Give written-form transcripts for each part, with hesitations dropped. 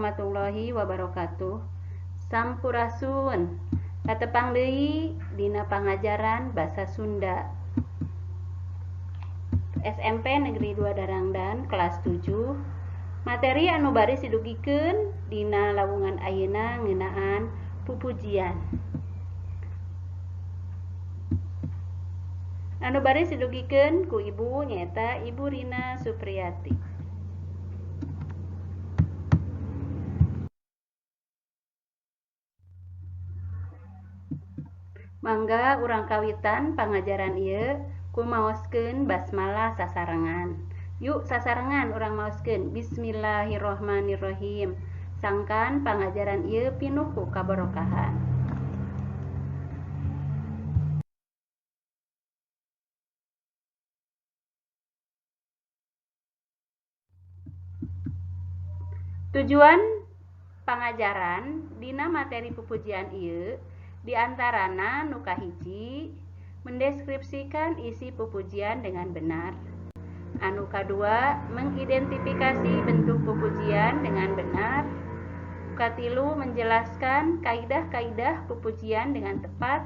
warahmatullahi wabarakatuh. Sampurasun. Katepang deui dina pangajaran basa Sunda SMP Negeri 2 Darangdan kelas 7. Materi anu baris didugikeun dina lawungan ayeuna ngeunaan pupujian. Anu baris didugikeun ku ibu nyaeta Ibu Rina Supriyati. Mangga urang kawitan pangajaran ieu ku maoskeun basmalah sasarengan. Yuk sasarengan urang maoskeun bismillahirrahmanirrahim. Sangkan pangajaran ieu pinuh ku kabarokahan. Tujuan pangajaran dina materi pupujian ieu diantarana nu kahiji mendeskripsikan isi pupujian dengan benar. Anu kadua mengidentifikasi bentuk pupujian dengan benar. Katilu menjelaskan kaidah-kaidah pupujian dengan tepat.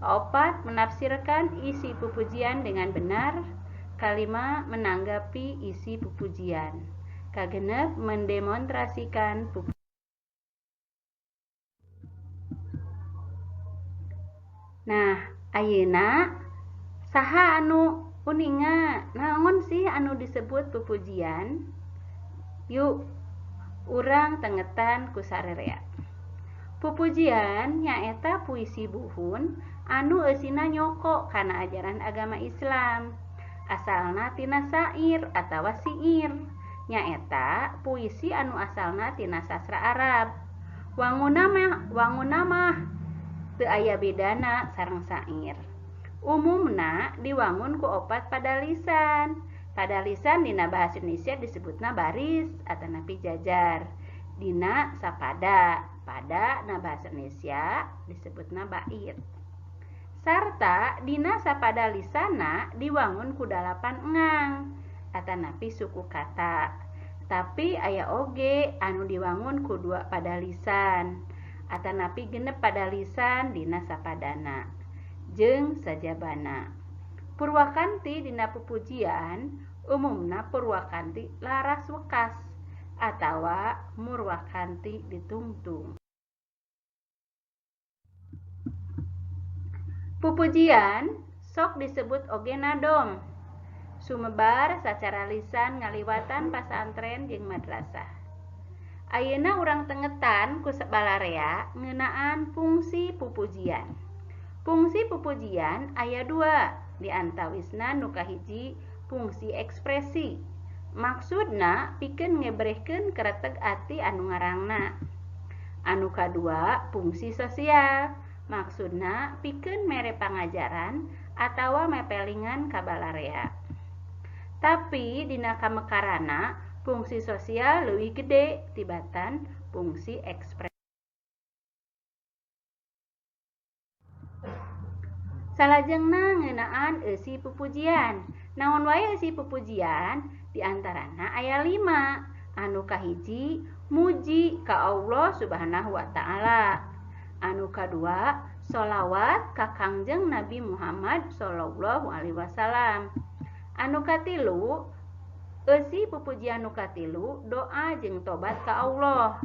Kaopat menafsirkan isi pupujian dengan benar. Kalima menanggapi isi pupujian. Kagenep mendemonstrasikan pupujian. Nah, ayeuna saha anu uninga naon sih anu disebut pupujian? Yuk urang tengetan ku sarerea. Pupujian nyaeta puisi buhun anu eusina nyoko kana ajaran agama Islam. Asalna tina syair atawa siir. Nyaeta puisi anu asalna tina sastra Arab. Wanguna mah teu aya bedana sareng syair. Umumna diwangun ku opat padalisan. Padalisan dina bahasa Indonesia disebutna baris atanapi jajar. Dina sapada, pada na bahasa Indonesia disebutna bait. Sarta dina sapadalisana diwangun ku 8 engang atanapi suku kata. Tapi aya oge anu diwangun ku 2 padalisan atanapi 6 padalisan dina sapadana jeung sajabana. Purwakanti dina pupujian umumna purwakanti laras wekas atawa murwakanti ditungtung. Pupujian sok disebut oge nadom. Sumebar sacara lisan ngaliwatan pasantren jeung madrasah. Ayeuna urang tengetan ku balarea ngeunaan fungsi pupujian. Fungsi pupujian aya 2, di antawisna nu kahiji fungsi ekspresi. Maksudna pikeun ngebrehkeun kereteg ati anu ngarangna. Anu kadua fungsi sosial. Maksudna pikeun mere pangajaran atawa mepelingan ka balarea. Tapi dina kamekarana fungsi sosial leuwih gede tibatan fungsi ekspresi. Salajengna ngeunaan eusi pupujian. Naon wae eusi pupujian? Di antarana aya 5. Anu kahiji muji ka Allah Subhanahu wa taala. Anu kadua sholawat ka Kangjeng Nabi Muhammad sallallahu alaihi wasallam. Anu katilu eusi pupujian nu katilu doa jeung tobat ka Allah.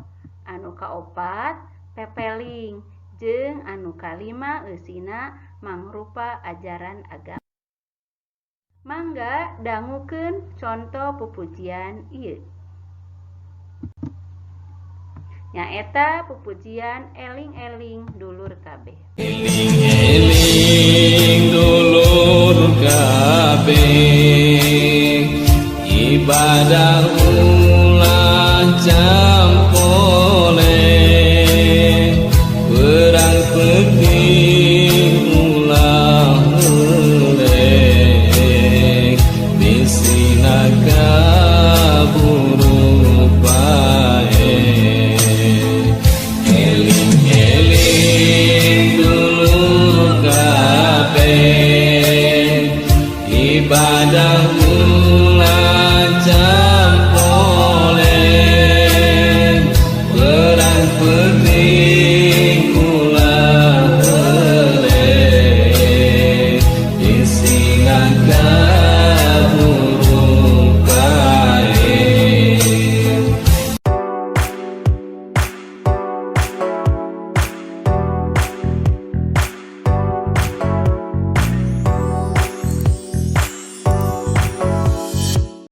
Anu kaopat pepeling jeung anu kalima eusina mangrupa ajaran agama. Mangga dangukeun conto pupujian ieu. Nyaeta pupujian eling-eling dulur kabeh. Eling-eling dulur kabeh, ibadah